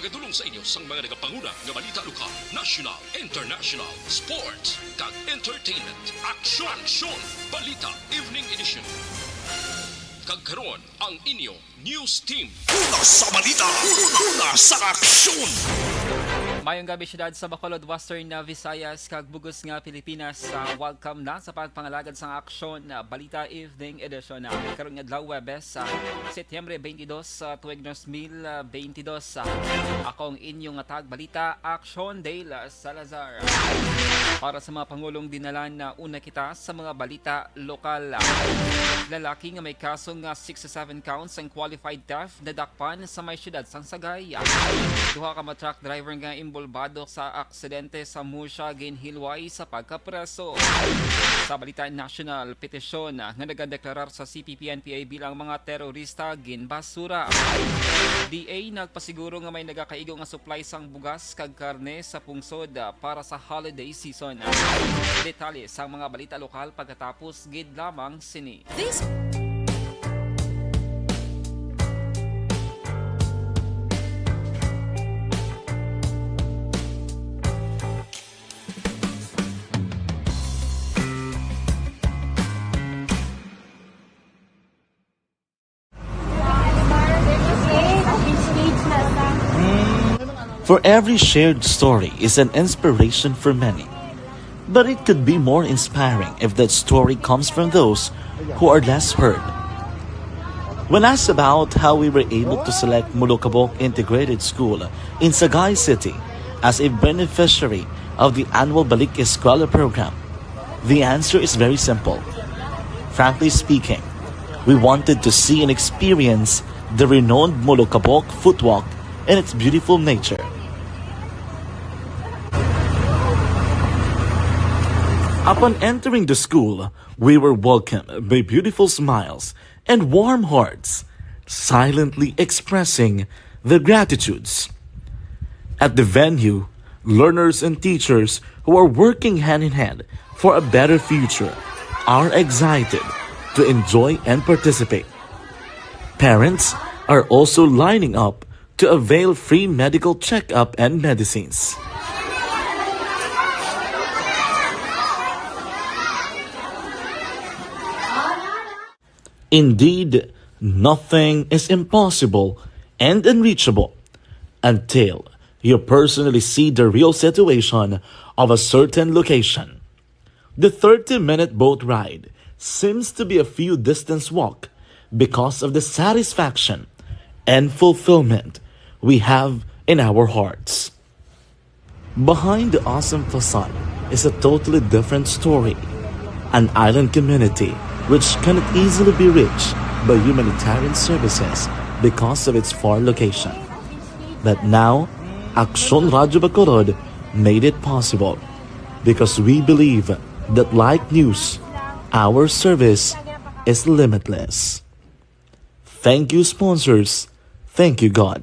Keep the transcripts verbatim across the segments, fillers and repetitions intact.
Gadulong sa inyo sang mga nagapanguna nga balita lokal, national, international, sports, kag entertainment. Aksyon! Aksyon! Balita Evening Edition. Kag karon, ang inyo news team. Una sa balita, una sa aksyon. Mayong gabi, siyudad sa Bacolod, Western, uh, Visayas, kag bug-os nga Pilipinas. Uh, welcome na sa pagpangalagad sang aksyon, uh, Balita Evening Edition. Uh, karon nga adlaw, Huwebes, uh, Setyembre twenty-two, uh, tuig dos mil, uh, twenty-two. Uh, ako ang inyong tagbalita, Aksyon Dale Salazar. Para sa mga pangulong dinalan, uh, una kita sa mga balita lokal. Lalaki nga may kaso nga sixty-seven counts sang qualified theft nadakpan sa may siyudad sang Sagay. Duha ka mga truck driver nga inbolbado sa aksidente sa Musha ginhilway sa pagkapreso. Sa balita nasyonal, petisyon nga nagadeklarar sa C P P N P A bilang mga terorista ginbasura. D A nagpasiguro nga may nagakaigo nga supply sang bugas kag karne sa pungsod para sa holiday season. Detalye sang mga balita lokal pagkatapos gid lamang sini. This For every shared story is an inspiration for many. But it could be more inspiring if that story comes from those who are less heard. When asked about how we were able to select Molokabok Integrated School in Sagay City as a beneficiary of the annual Balik Eskwela program, the answer is very simple. Frankly speaking, we wanted to see and experience the renowned Molokabok Footwalk and its beautiful nature. Upon entering the school, we were welcomed by beautiful smiles and warm hearts, silently expressing their gratitudes. At the venue, learners and teachers who are working hand in hand for a better future are excited to enjoy and participate. Parents are also lining up to avail free medical checkup and medicines. Indeed, nothing is impossible and unreachable until you personally see the real situation of a certain location. The thirty-minute boat ride seems to be a few distance walk because of the satisfaction and fulfillment we have in our hearts. Behind the awesome facade is a totally different story. An island community which cannot easily be reached by humanitarian services because of its far location. But now, Aksyon Radyo Bacolod made it possible because we believe that like news, our service is limitless. Thank you, sponsors. Thank you, God.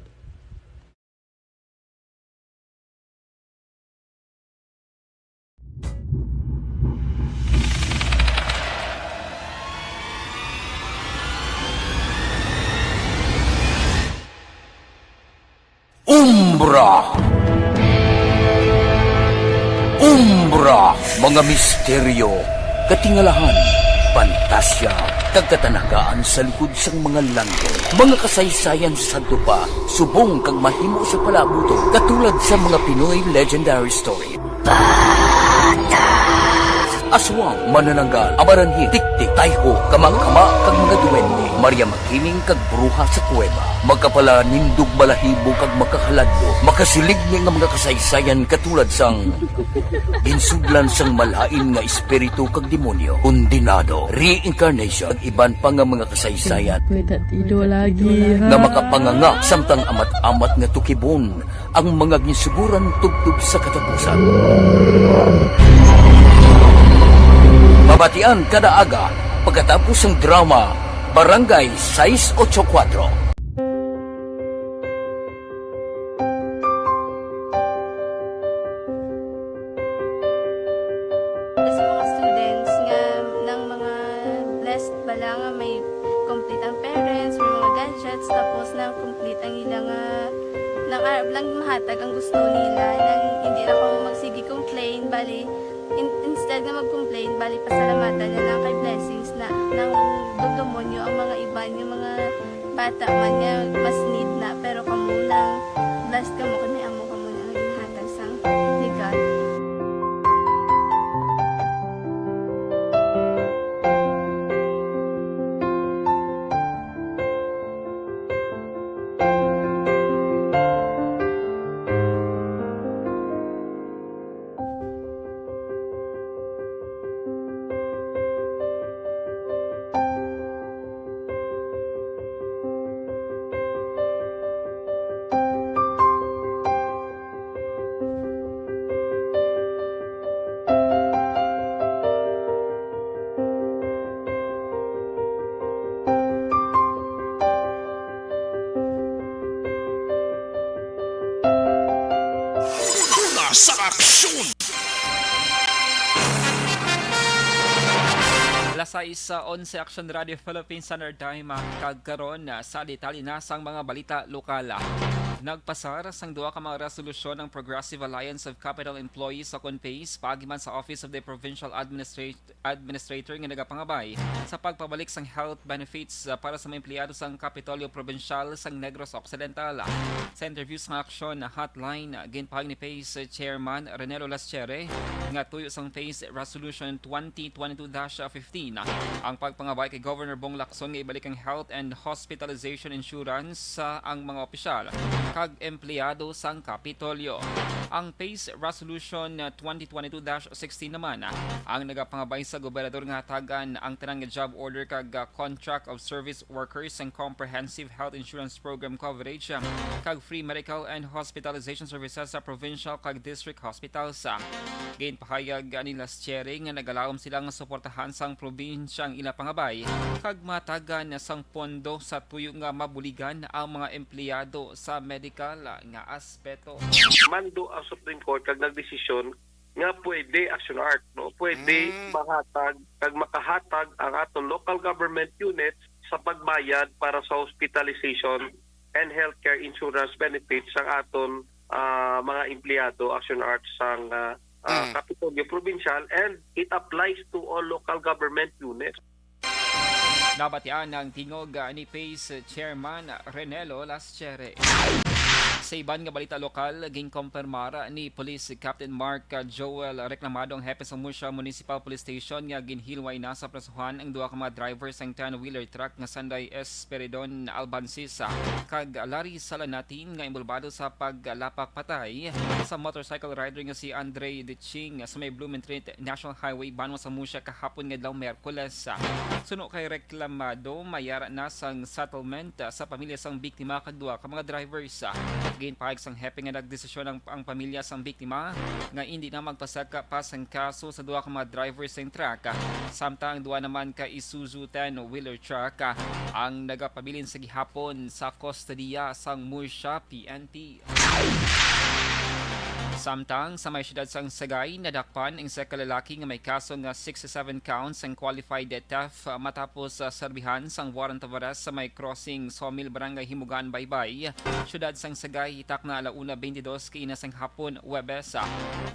Umbra. Umbra, mga misteryo, katingalahan, pantasya, kag katanagaan sa likod sang mga langit. Mga kasaysayan sa sadto pa, subong kag mahimo sa palaabuton, katulad sa mga Pinoy legendary story. Aswang, manananggal, amaranhit, tiktik, tayho, kamangkama, kag mga duwende, Maria Makiling kag bruha sa kuweba, makapalanindog balahibo kag makahaladlok, makasiligni nga mga kasaysayan katulad sang ginsudlan sang malain nga espiritu kag demonyo, kondenado, reincarnation, kag iban pa nga mga kasaysayan May tatido lagi, ha? Nga makapanganga samtang amat-amat nga tukibon ang mga ginsuguran tubtob sa katapusan. Mabatian kada aga pagkatapos sang drama Barangay sais ocho kuwatro. Sa mga students nga nang mga blessed bala nga may complete ang parents, may mga gadgets, tapos na complete ang ila nga Nang arab lang mahatag ang gusto nila, nang hindi na ko magsige complain, bali, in-, instead nga mag-complain, bali, pasalamatan na lang kay blessings na, nang dugdumonyo ang mga iban, yung mga bata man nga mas need na, pero kamo lang, blessed kamo kay may amo kamo na nga ginhatag sang legal. Una sa aksyon! Alas sais onse, Aksyon Radio Philippines Standard Time, ah, kag karon, ah, sa detalye na sang mga balita lokal. Nagpasar sang duha ka mga resolusyon ang Progressive Alliance of Capitol Employees o kon PACE paagi man sa Office of the Provincial Administra-, Administrator nga nagapangabay sa pagpabalik sang health benefits, ah, para sa mga empleyado sang Kapitolyo Probinsyal sang Negros Occidental. Sa interview sa Aksyon Hotline, ginpahayag ni PACE Chairman Renelo Laschere nga tuyo sang PACE Resolution twenty twenty-two dash fifteen ang pagpangabay kay Governor Bong Lacson nga ibalik ang health and hospitalization insurance sa ang mga opisyal kag empleyado sang Kapitolyo. Ang PACE Resolution twenty twenty-two dash sixteen naman ang nagapangabay sa gobernador nga hatagan ang tanan nga job order kag, ah, contract of service workers sang comprehensive health insurance program coverage, ah, kag free medical and hospitalization services sa provincial kag district hospitals. Ginpahayag ni Laschere nga nagalawom sila nga suportahan sang probinsya ang ila pangabay kag matagan sang pondo sa tuyo nga mabuligan ang mga empleyado sa medical nga aspeto. Mando ang Supreme Court kag nagdesisyon nga pwede, Action Art, no? Pwede Mm. mahatag kag makahatag ang aton local government units sa pagbayad para sa hospitalization and healthcare insurance benefits sang aton, ah, mga empleyado, Action Art, sang, ah, ah, Mm. Kapitolyo Provincial, and it applies to all local government units. Nabatian ang tingog, ah, ni PACE Chairman Renelo Laschere. Sa iban nga balita lokal, ginkompirmar ni Police Captain Mark, ah, Joel Reclamado, ang hepe sa Murcia Municipal Police Station, nga ginhilway na sa prisuhan ang duha ka mga driver sang ten-wheeler truck nga sanday Espiridon Albansisa kag Larry Salanatin nga inbolbado sa paglapak patay sa motorcycle rider nga si Andre Diching sa may Blumentritt National Highway banwa sa Murcia kahapon nga adlaw, Miyerkules. Suno kay Reclamado, may ara na sang settlement, ah, sa pamilya sang biktima kag duha ka mga drivers. Ginpahayag sang hepe nga nagdesisyon ang, ang pamilya sang biktima nga indi na magpasaka pa sang kaso sa duha ka mga drivers sang truck, ah, samtang ang duha naman ka Isuzu ten-wheeler truck, ah, ang nagapabilin sa gihapon sa kustodiya sang Murcia P N P. Samtang sa may siyudad sang Sagay, nadakpan ang isa ka lalaki nga may kaso nga sixty-seven counts sang qualified theft matapos, ah, serbihan sang warrant of arrest sa may crossing Sawmill, Barangay Himugan, Baybay, siyudad sang Sagay, takna ala una bente dos kaina sang hapon, Huwebes.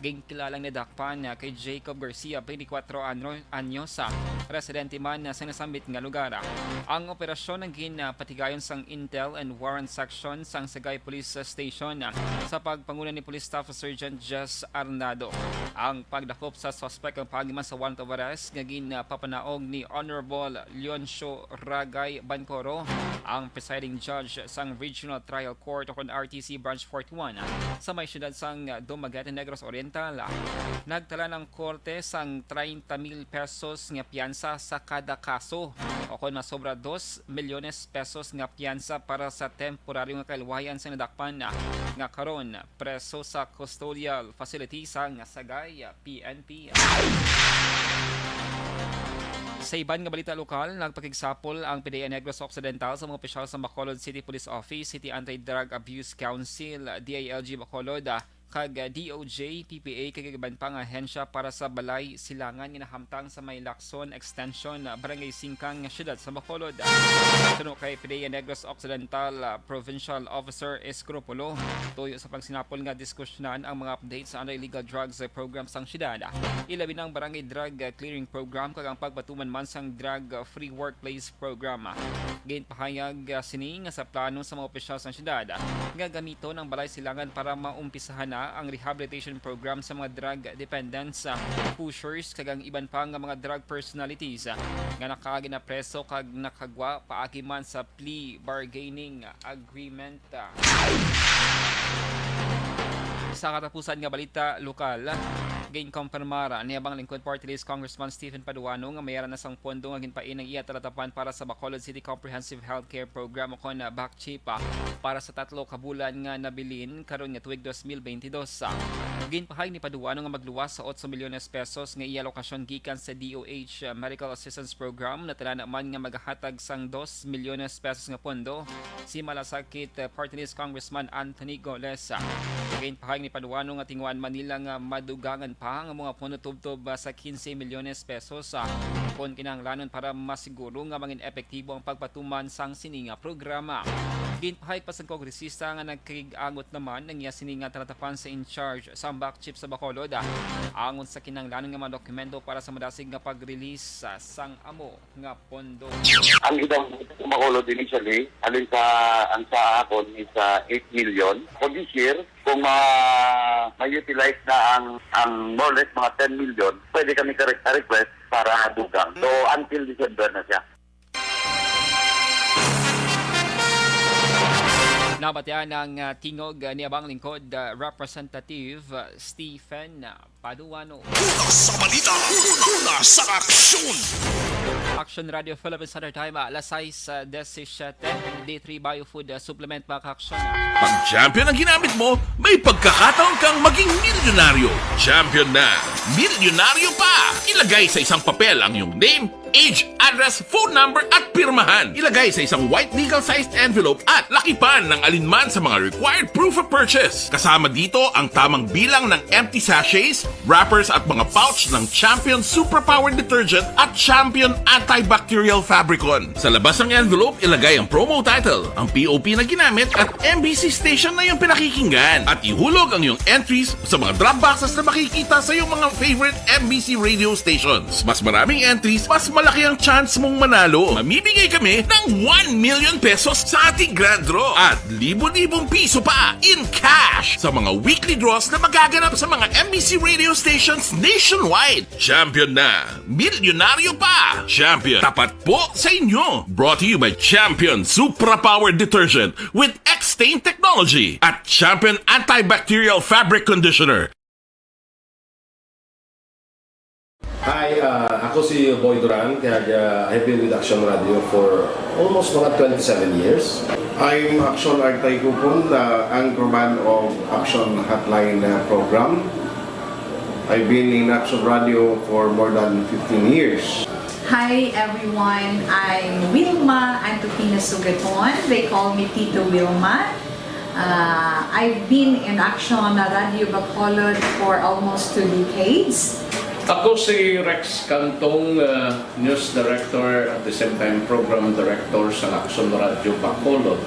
Ginkilalang nadakpan, ah, kay Jacob Garcia, twenty-four ano-, anyos, ah, residente man, ah, sa nasambit nga lugar. Ang operasyon ang ginpatigayon sang Intel and Warrant Section sang Sagay Police Station, ah, sa pagpanguna ni Police Staff Sergeant Jess Arnado. Ang pagdakop sa suspect ang paagi man sa warrant of arrest nga ginpapanaog ni Honorable Leoncio Ragay Bancoro, ang presiding judge sang Regional Trial Court o kon R T C Branch forty-one sa may siyudad sang Dumaguete, Negros Oriental. Nagtalan ang korte sang treinta mil pesos nga piyansa sa kada kaso, o kon masobra, dos milyones pesos nga piyansa para sa temporaryo nga kaluwayan sa nadakpan nga karon preso sa custodial facility sang Sagay P N P. Sa iban nga balita lokal, nagpakigsapol ang P D A Negros Occidental sa mga opisyal sa Bacolod City Police Office, City Anti-Drug Abuse Council, D I L G Bacolod, ah, kag, ah, D O J, P P A, kag iban pa nga ahensya para sa balay silangan nga nahamtang sa may Lacson Extension, ah, Barangay Singkang nga siyudad sa Bacolod. Suno kay P D E A Negros Occidental, ah, Provincial Officer Escropulo, tuyo sa pagsinapol nga diskusyonan ang mga updates sa anti-illegal drugs, ah, program sang siyudad. Ilabi na ang Barangay Drug, ah, Clearing Program kag ang pagpatuman man sang Drug, ah, Free Workplace Program. Ginpahayag, ah, sini nga sa plano sa mga opisyal sang siyudad, ah, nga gamiton ang balay silangan para maumpisahan na ang rehabilitation program sa mga drug dependents, ah, pushers, kag ang iban pa nga mga drug personalities, ah, nga nakaagi na preso kag nakagwa paagi man sa plea bargaining agreement. Sa katapusan nga balita lokal, ginkompirmar ni Abang Lingkod Party List Congressman Stephen Paduano nga may ara na sang pondo nga ginpain ang iya talatapan para sa Bacolod City Comprehensive Healthcare Program, o kon BACCHIP, para sa tatlo ka bulan nga nabilin karon nga tuig dos mil bentidós. Ginpahayag ni Paduano nga magluwas sa otso milyones pesos nga iya alokasyon gikan sa D O H Medical Assistance Program, na tala na man nga magahatag sang dos milyones pesos nga pondo si Malasakit, eh, Party List Congressman Anthony Goles. Ginpahayag ni Paduano nga tinguhaan man nila nga madugangan pa ang mga pondo tubtob, ah, sa quince milyones pesos, ah, kon kinahanglanon para masiguro nga mangin epektibo ang pagpatuman sang sini nga programa. Ginpahayag pa sang kongresista nga nagkig-angot naman ang iya sini nga talatapan sa in-charge sa BACCHIP sa Bacolod, ah, angon sa kinahanglanon nga mga dokumento para sa madasig nga pag-release, ah, sang amo nga pondo. Ang ginabuhat sa Bacolod initially, alin sa, ang sa akon is, ah, eight million. For this year, kung ma-, ma-utilize na ang, ang more or less mga ten million, pwede kami ka-re-, ka-request para dugang. So, until December na siya. Nabatian ang, ah, tingog, ah, ni Abang Lingkod, ah, Representative, ah, Stephen, ah, Paduano. Una sa balita, una sa aksyon. Action Radio Philippines Standard Time, ah, alas sais, ah, disisiete, D three Bio Food, ah, Supplement, mga ka-aksyon. Pag champion ang ginamit mo, may pagkakataon kang maging milyonaryo. Champion na, milyonaryo pa! Ilagay sa isang papel ang iyong name, age, address, phone number, at pirmahan. Ilagay sa isang white legal-sized envelope at lakipan ng alinman sa mga required proof of purchase. Kasama dito ang tamang bilang ng empty sachets, wrappers, at mga pouch ng Champion Suprapower Detergent at Champion Antibacterial Fabricon. Sa labas ng envelope, ilagay ang promo title, ang P O P na ginamit, at M B C station na iyong pinakikinggan. At ihulog ang iyong entries sa mga drop boxes na makikita sa iyong mga favorite M B C radio stations. Mas maraming entries, mas malaki ang chance mong manalo. Mamimigay kami ng one million pesos sa ating grand draw at libo-libong piso pa in cash sa mga weekly draws na magaganap sa mga M B C radio stations nationwide. Champion na! Milyonaryo pa! Champion, tapat po sa inyo! Brought to you by Champion Supra Power Detergent with X-Stain Technology at Champion Antibacterial Fabric Conditioner. Hi, uh, ako si Boy Duran, kag, uh, I've been with Action Radio for almost mga twenty-seven years. I'm Action Artay Kupon, the anchorman of Action Hotline, uh, program. I've been in Action Radio for more than fifteen years. Hi everyone, I'm Wilma Antokina Sugaton. They call me Tito Wilma. Uh, I've been in Action Radio Bacolod for almost two decades. Ako si Rex Cantong, uh, News Director, at the same time Program Director sa Action Radio Bacolod.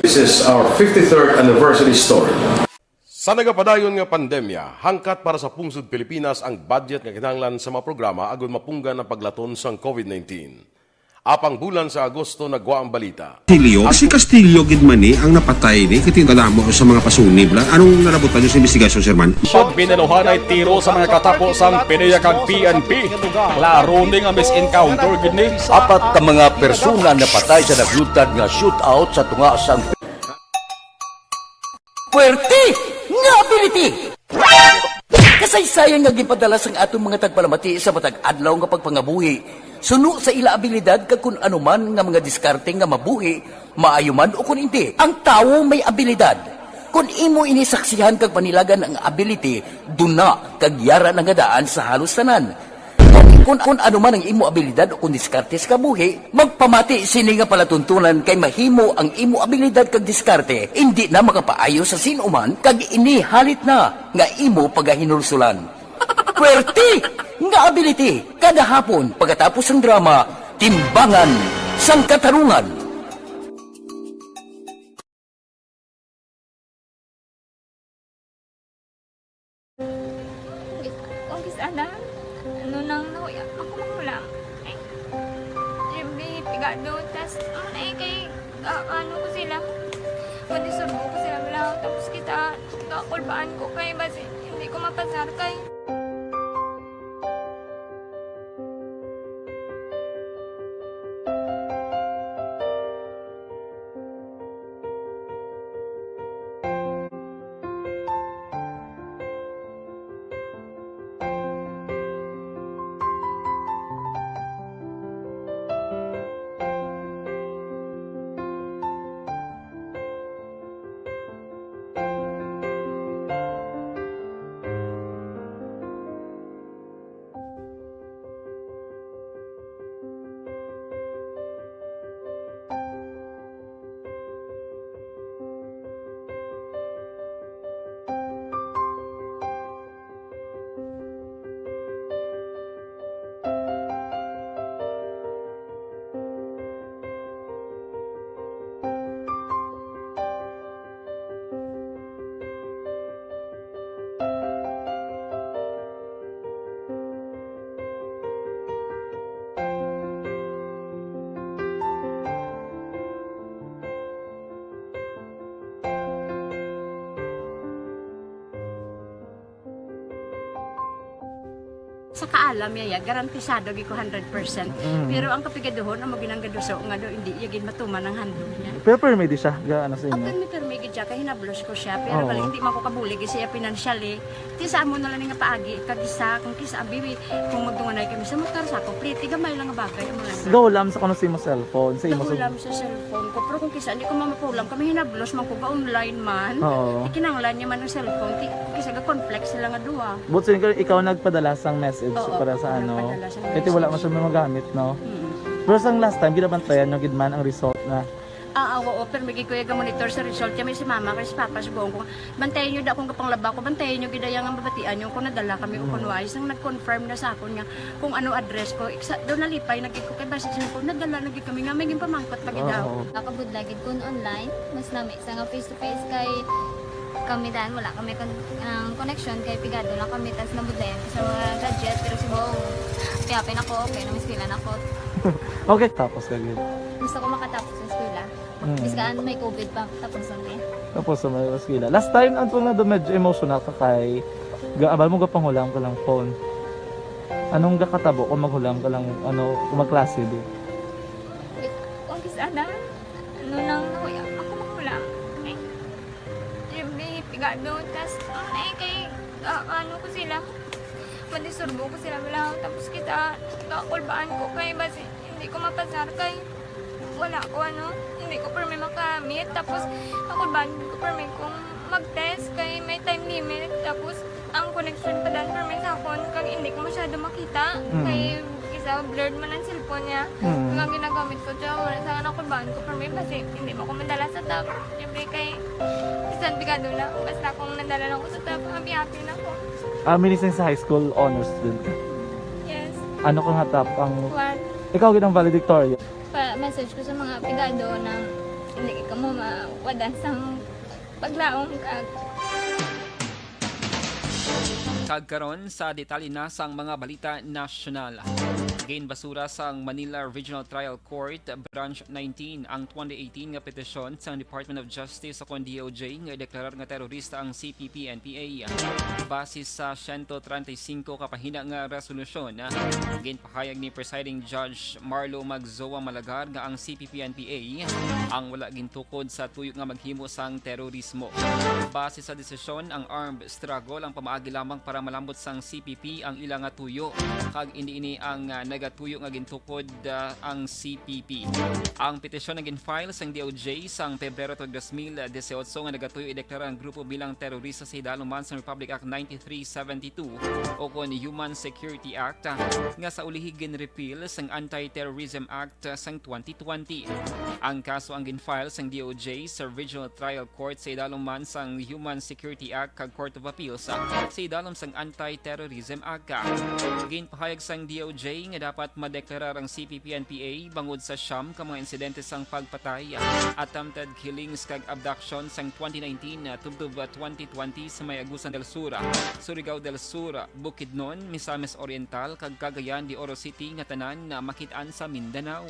This is our fifty-third anniversary story. Sa nagapadayon nga pandemya, hangkat para sa pungsod Pilipinas ang budget nga kinahanglan sa mga programa agud mapunggan ang paglaton sang COVID nineteen. Apang bulan sa Agosto nagwa ang balita. Castillo? Si Castillo gid man ni ang napatay ni, kay tingala mo sa mga pasunib la. Anong nalabutan niyo sa investigasyon, Sir Man? Pag binaluhanay tiro sa mga katapo sang PDEA kag P N P, klaro ni nga mis-encounter gid ni. Apat ka mga persona napatay sa naglutad nga shootout sa tunga sang Puwerte nga ability! Kasaysayan nga ginpadala sang aton mga tagpalamati sa matag adlaw nga pagpangabuhi, suno sa ila abilidad kag kun ano man nga mga diskarte nga mabuhi, maayo man ukon indi. Ang tawo may abilidad. Kon imo ini saksihan kag panilagan ang ability, duna kag yara na nga daan sa halos tanan. Kon, kon ano man ang imo abilidad o kon diskarte sa kabuhi, magpamati sini nga palatuntunan, kay mahimo ang imo abilidad kag diskarte indi na makapaayo sa sin-o man, kag ini halit na nga imo pagahinulsulan. Pwerte nga ability, kada hapon pagkatapos sang drama, Timbangan sang Katarungan. Kung kis-, ana, ano nang nahuya, ako manghulam. Ay, Jimmy, pigado, tas, ano na eh, kay, ah, ano ko sila, pwede surbo ko sila, wala, tapos kita, kakulbaan ko kay, basi, hindi ko mapasar kay. Sa kaalam niya, ya, garantisado gid ko hundred percent. Mm. Pero ang kapigaduhon, amo ginang gaduso nga do, hindi iya gid matuman ang handog niya. Pero permi di siya, ga, ano sa inyo? Ang permi, permi gid siya, kay hinablos ko siya. Pero Oo. Bali, hindi man ko kabulig siya financially. Ti sa amo na lang nga paagi, kag isa, kung kisa, abi, kung magdunganay kami sa motor, sa ako, pretty, gamay lang nga bagay, amo lang. Gahulam sa kuno sa imo cellphone, sa imo sa Gahulam sa cellphone ko. Pero kung kisa, hindi ko mamapahulam, kami hinablos man ko, ga-online man. Oo. Ikinanglan niya man ang cellphone, ti, kisa ga-conflict sila nga duha. But since ikaw nagpadala sang message Oo, para sa ako ano, nagpadala sang kaya ti wala man message. Siya magamit, no? Mm. Pero sang last time, ginabantayan nyo gid man ang result na. Ah, ah, oo, pero may gid ko yung monitor sa result. Kami si mama, kay si papa, si buong ko. Bantayan nyo da kung kapanglaba ko, bantayan nyo gid ang mabatian nyo kung nadala kami o Mm. kung wais. Ang nag-confirm na sa akon nga kung ano address ko, iksa, doon nalipay na gid ko kay basi siya ko, nadala na gid kami nga may ginpamangkot pa gid daw. Oo. Nakabudla gid kun online, mas nami sa nga face to face kay kami dan wala kami kon-, ang connection kay pigado lang kami tas nabudlayan ko sa mga gadget pero si Bong kaya pin ako okay na miskilan ako. Okay, tapos ka gid. Gusto ko makatapos sa eskwela. Mm. Bis ka ano may covid pa tapos ang eh. Tapos sa mga eskwela. Last time ang tunga do medyo emotional ka kay ga-, abal mo gapanghulam ka lang phone. Anong gakatabo kung maghulam ka lang ano kung magklase di? Kung kis ana, ano nang nahuya, ako mahulam. Eh, Jimmy, pigado, tas, ano na eh, kay, ah, ano ko sila, madisurbo ko sila, wala, tapos kita, kakulbaan ko, kay, basi, hindi ko mapasar, kay, wala ko, ano, hindi ko permi makamit, tapos, kakulbaan ko permi kung mag-test, kay, may time limit, tapos, ang connection pa dan permi sa akon, kag hindi ko masyado makita. Mm. Kay isa blurred man ang cellphone niya. Mm. Kag ang ginagamit ko siya, wala sa akin ako ban ko permi kasi hindi mo ko madala sa top. Siyempre kay bisan pigado lang, basta kung nadala lang ko sa top, happy-happy na ko. Ah, minising sa high school honors student ka? Yes. Ano ka nga top ang One. Ikaw gid ang valedictorian? Pa-message ko sa mga pigado na hindi ka mo mawadan sang paglaom kag Kag karon sa detalye na sang mga balita nasyonal. Ginbasura sang Manila Regional Trial Court Branch nineteen ang twenty eighteen nga petisyon sang Department of Justice o kon D O J nga ideklarar nga terorista ang C P P N P A. Base sa siyento treinta y cinco ka pahina nga resolusyon, ginpahayag ni Presiding Judge Marlo Magzoa Malagar nga ang C P P N P A ang wala gintukod sa tuyo nga maghimo sang terorismo. Base sa desisyon, ang armed struggle ang pamaagi lamang para malambot sang C P P ang ila nga tuyo, kag indi ini ang, ah, nagatuyo nga gintukod, ah, ang C P P. Ang petisyon nga gin-file sang D O J sang Pebrero tuig dos mil dieciocho nga nagatuyo ideklara ang grupo bilang terorista sa idalom man sang Republic Act ninety-three seventy-two o kon Human Security Act, ah, nga sa ulihi gin-repeal sang Anti-Terrorism Act sang twenty twenty. Ang kaso ang gin-file sang D O J sa Regional Trial Court sa idalom man sang Human Security Act kag Court of Appeals, ah, sa idalom sang Anti-Terrorism Act. Ginpahayag sang D O J nga dapat madeklarar ang C P P N P A bangod sa siyam ka mga insidente sang pagpatay, attempted killings kag abduction sang twenty nineteen tubtob twenty twenty sa may Agusan del Sur, Surigao del Sur, Bukidnon, Misamis Oriental, kag Cagayan de Oro City nga tanan na makit-an sa Mindanao.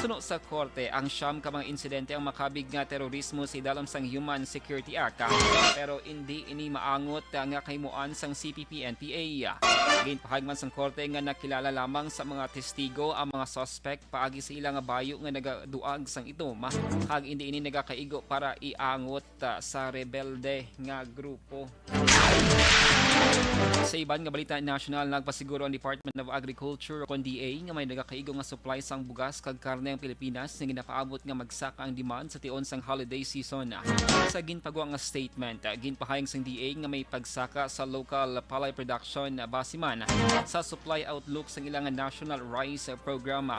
Suno sa korte, ang siyam ka mga insidente ang makabig nga terorismo sa idalom sang Human Security Act, pero indi ini maangot nga kahimuan sang C P P N P A. Ginpahayag man sang korte nga nakilala lamang sa mga testigo ang mga suspect paagi sa ila nga bayo nga nagaduag sang itom, kag indi ini nagakaigo para iangot, ah, sa rebelde nga grupo. Sa iban nga balita nasyonal, nagpasiguro ang Department of Agriculture, kon D A, nga may nagakaigo nga supply sang bugas kag karne ang Pilipinas nga ginapaabot nga magsaka ang demand sa tion sang holiday season. Sa ginpagwa nga statement, ginpahayag sang D A nga may pagsaka sa local palay production base man sa supply outlook sang ilang national rice program.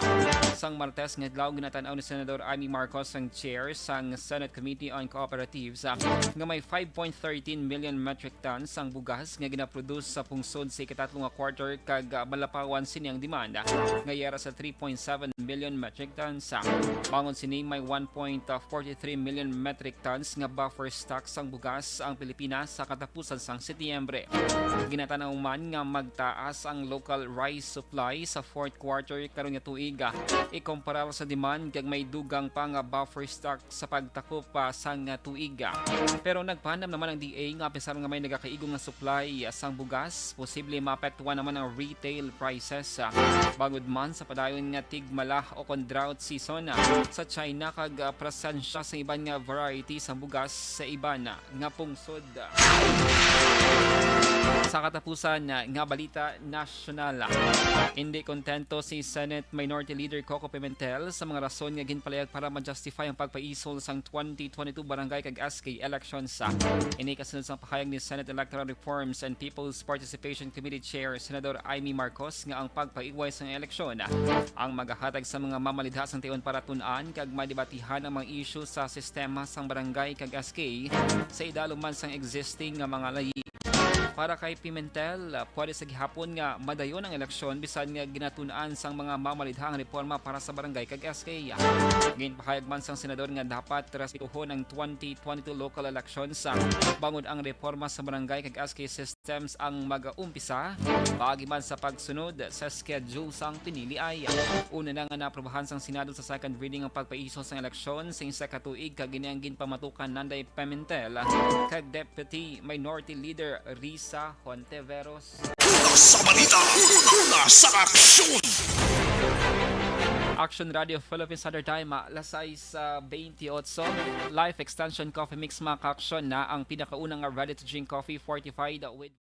Sang Martes nga adlaw, ginatan-aw ni Senador Imee Marcos, ang chair sang Senate Committee on Cooperatives, ah, nga may five point thirteen million metric tons ang bugas nga ginaproduce sa pungsod sa ikatatlo nga quarter, kag, ah, malapawan sini ang demand, ah, nga yara sa three point seven million metric tons. Bangon sini, may one point forty-three million metric tons nga buffer stock sang bugas ang Pilipinas sa katapusan sang Setyembre. Ginatan-aw man nga magtaas ang local rice supply sa fourth quarter karon nga tuig, ah, ikumparar sa demand, kag may dugang pa nga buffer stock sa pagtakop pa sang tuig. Pero nagpahandom naman ang D A nga apisar nga may nagakaigo nga supply sang bugas, posible maapektuhan naman ang retail prices, ah, bangod man sa padayon nga tigmala o kon drought season, ah, sa China, kag, ah, presensya sa iban nga variety sang bugas sa iban, ah, nga pungsod. Sa katapusan, ah, nga balita nasyonal, ah, hindi kontento si Senate Minority Leader Coco Pimentel sa mga rason nga ginpalayag para ma-justify ang pagpaisol sang twenty twenty-two barangay kag S K elections. Ini kasunod sang pahayag ni Senate Electoral Reforms and People's Participation Committee Chair Senador Imee Marcos nga ang pagpaiway sang eleksyon ang magahatag sa mga mamalidha sang tion para tun-an kag madebatihan ang mga isyu sa sistema sang barangay kag S K sa idalom man sang existing nga mga layi. Para kay Pimentel, pwede sa gihapon nga madayon ang eleksyon bisan nga ginatun-an sang mga mamalidha ang reforma para sa barangay kag S K. Ginpahayag man sang senador nga dapat respetuhon ang twenty twenty-two local elections, bangod ang reforma sa barangay kag S K systems ang mag-umpisa paagi man sa pagsunod sa schedule sang pinili ay. Una na nga naaprobahan sang Senado sa second reading ang pagpaisol sang eleksyon sa isa ka tuig, kag ini ang ginpamatukan nanday Pimentel kag Deputy Minority Leader Risa Hontiveros. Una sa balita, una sa aksyon. Action Radio Philippines Standard Time, ah, alas sais, ah, twenty-eight. Life Extension Coffee Mix, mga ka-aksyon, na ang pinakauna nga ready-to-drink coffee fortified with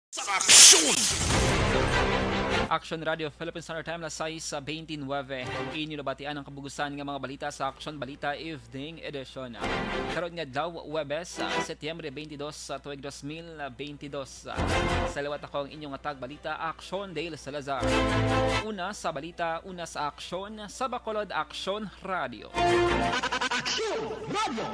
Sa aksyon. Action Radio Philippines Standard Time, alas sais, ah, twenty-nine. Inyo nabatian ang kabugusan nga mga balita sa Action Balita Evening Edition. Karon nga adlaw, Huwebes, ah, Setyembre twenty-dos, sa tuig dos mil twenty-dos. Sa liwat, ako ang inyong atag balita, Action Dale Salazar. Una sa balita, una sa aksyon, sa Bacolod Action Radio. Action Radio.